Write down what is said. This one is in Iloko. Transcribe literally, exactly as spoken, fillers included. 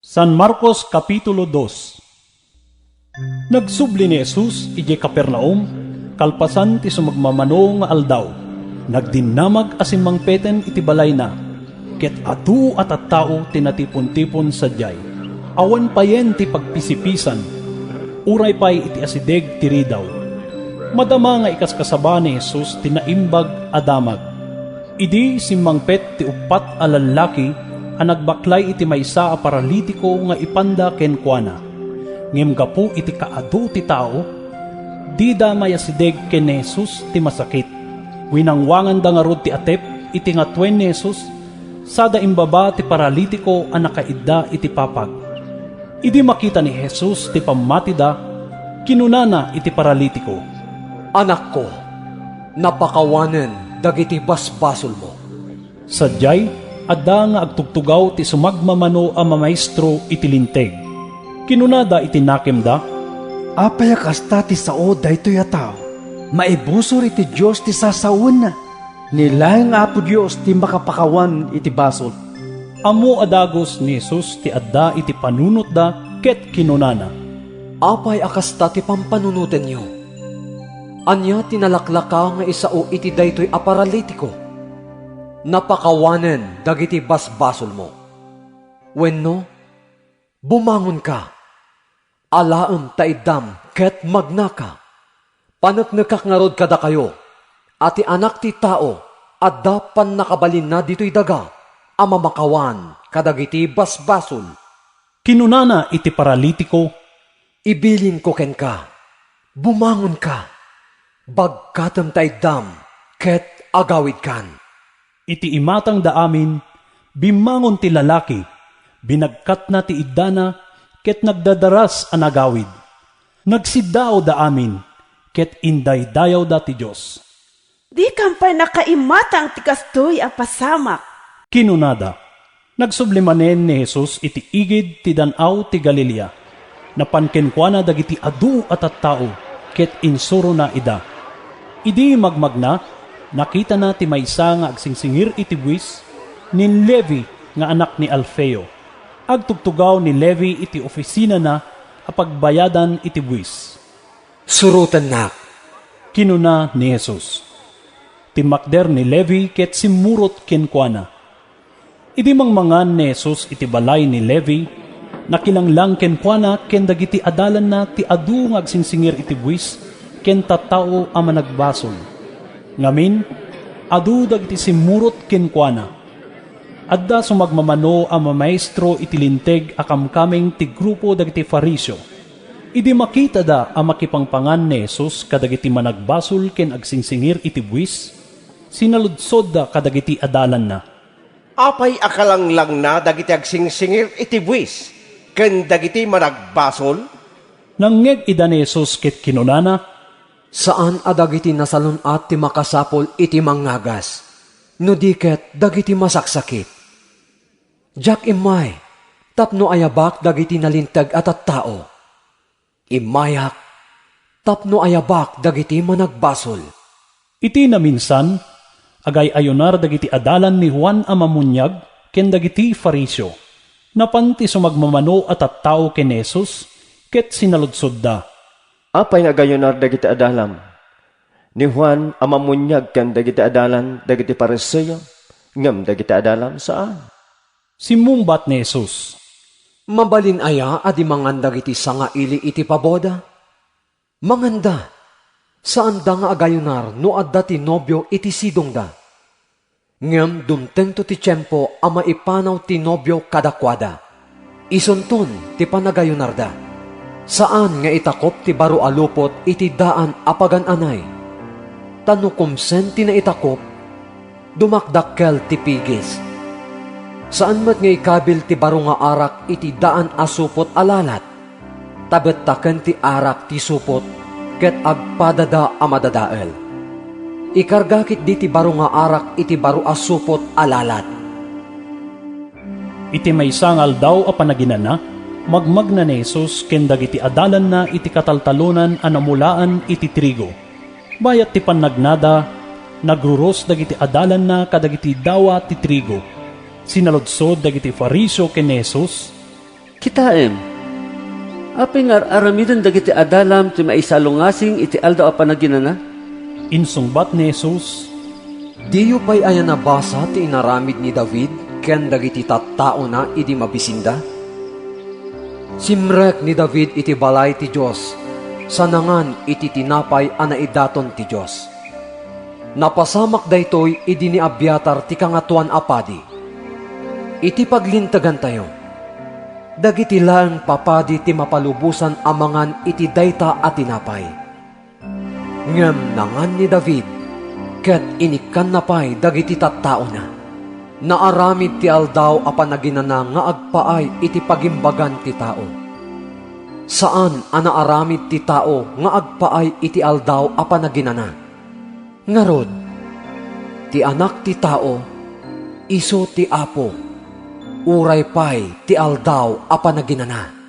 San Marcos, Kapitulo dos. Nagsubli ni Jesus idiay Capernaum, kalpasan ti sumagmamano nga aldaw. Nagdinamag a simmangpeten iti balayna, ket adu a tattao ti natipon-tipon sadiay. Awan payen ti pagpisipisan, uray pay iti asideg ti ridaw. Madama nga ikaskasaba ni Jesus ti Naimbag a Damag. Idi simmangpet ti uppat a lallaki a nagbaklay iti maysa a paralitiko nga ipanda kenkuana. Ngem gapu iti kaadu ti tao, dida mayasideg ken ni Jesus ti masakit. Winangwanganda ngarud ti atep iti ngatuen ni Jesus, sada imbaba ti paralitiko a nakaidda iti papag. Idi makita ni Jesus ti pammatida, kinunana iti paralitiko, "Anakko, napakawanen dagiti basbasolmo." Sadiay, adda nga agtugtugaw ti sumagmamano a mamaestro iti Linteg. Kinunada iti nakemda, "Apay a kasta ti sao daytoy a tao? Maibusor iti Dios ti sasawenna. Ni laeng Apo Dios ti makapakawan iti basol." Ammo a dagus ni Jesus ti adda iti panunotda ket kinunana, "Apay a kasta ti pampanunotenyo? Ania ti nalaklaka nga isao iti daytoy a paralitiko? Napakawanen dagiti basbasolmo. Wenno, bumangonka, alaem ta iddam ket magnaka. Paneknekak ngarud kadakayo a ti Anak ti Tao adda pannakabalinna ditoy daga a mamakawan kadagiti basbasol." Kinunana iti paralitiko, "Ibilinko kenka, bumangonka, bagkatem ta iddam ket agawidkan." Iti imatangda amin, bimmangon ti lalaki, binagkatna ti iddana, ket nagdadaras a nagawid. Nagsiddaawda amin, ket indaydayawda ti Dios. "Dikam pay nakaimatang ti kastoy a pasamak," kinunada. Nagsubli manen ni Jesus iti igid ti Dan-aw ti Galilea. Napan kenkuana dagiti adu a tattao ket insurona ida. Idi magmagna, nakitana ti maysa nga agsingsingir iti buis, ni Levi nga anak ni Alfeo. Agtugtugaw ni Levi iti ofisinana a pagbayadan iti buis. "Surotennak," kinuna ni Jesus. Timmakder ni Levi ket simmurot kenkuana. Idi mangmangan ni Jesus iti balay ni Levi, nakilanglang kenkuana ken dagiti adalanna ti adu nga agsingsingir iti buis ken tattao a managbasol. Ngamin, adu dagiti simmurot kenkuana. Adda sumagmamano a mamaestro iti Linteg a kamkameng ti grupo dagiti Fariseo. Idi makitada a makipangpangan ni Jesus kadagiti managbasol ken agsingsingir iti buis, sinaludsodda kadagiti adalanna, "Apay a kalanglangna dagiti agsingsingir iti buis ken dagiti managbasol?" Nangngeg ida ni Jesus ket kinunana, "Saan a dagiti nasalun-at ti makasapul iti mangngagas, no di ket dagiti masaksakit. Diak immay tapno ayabak dagiti nalinteg a tattao. Immayak tapno ayabak dagiti managbasol." Iti naminsan, agay-ayunar dagiti adalan ni Juan a Mammuniag ken dagiti Fariseo. Napan ti sumagmamano a tattao ken ni Jesus ket sinaludsodda, "Apay nga agayunar dagiti adalam ni Juan a Mammuniag ken dagiti adalan dagiti Fariseo, ngem dagiti adalam saan?" Simmungbat ni Jesus, "Mabalin aya a di mangan dagiti sangaili iti paboda? Manganda, saanda nga agayunar no adda ti nobio iti sidongda. Ngem dumtengto ti tiempo a maipanaw ti nobio kadakuada. Isunton ti panagayunarda. Saan nga itakop ti baro a lupot iti daan a pagan-anay. Ta no kumsen ti naitakop, dumakdakkel ti pigis. Saan met nga ikabil ti baro nga arak iti daan a supot a lalat, ta bettaken ti arak ti supot ket agpadada a madadael. Ikarga ketdi ti baro nga arak iti baro a supot a lalat." Iti maysa nga aldaw a panaginana, magmagna ni Jesus ken dagiti adalanna iti kataltalonan a namulaan iti trigo. Bayat ti pannagnada, nagruros dagiti adalanna kadagiti dawa ti trigo. Sinaludsod dagiti Fariseo ken ni Jesus, Kitaem, apay nga ar-aramiden dagiti adalam ti maisalungasing iti Aldaw a Panaginana? Insungbat ni Jesus, "Diyo pay aya nabasa ti inaramid ni David ken dagiti tattaona idi mabisinda? Simrek ni David iti balay ti Dios, sa nangan iti tinapay a naidaton ti Dios. Napasamak daytoy idi ni Abiatar ti Kangatoan a Padi." Iti paglintegantayo, dagiti laeng papadi ti mapalubosan a mangan iti dayta a tinapay. Ngem nangan ni David, ket inikkanna pay dagiti tattaona. Naaramid ti Aldaw a Panaginana nga agpaay iti pagimbagan ti tao. Saan a naaramid ti tao nga agpaay iti Aldaw a Panaginana. Ngarud, ti Anak ti Tao, isu ti Apo, uray pay ti Aldaw a Panaginana.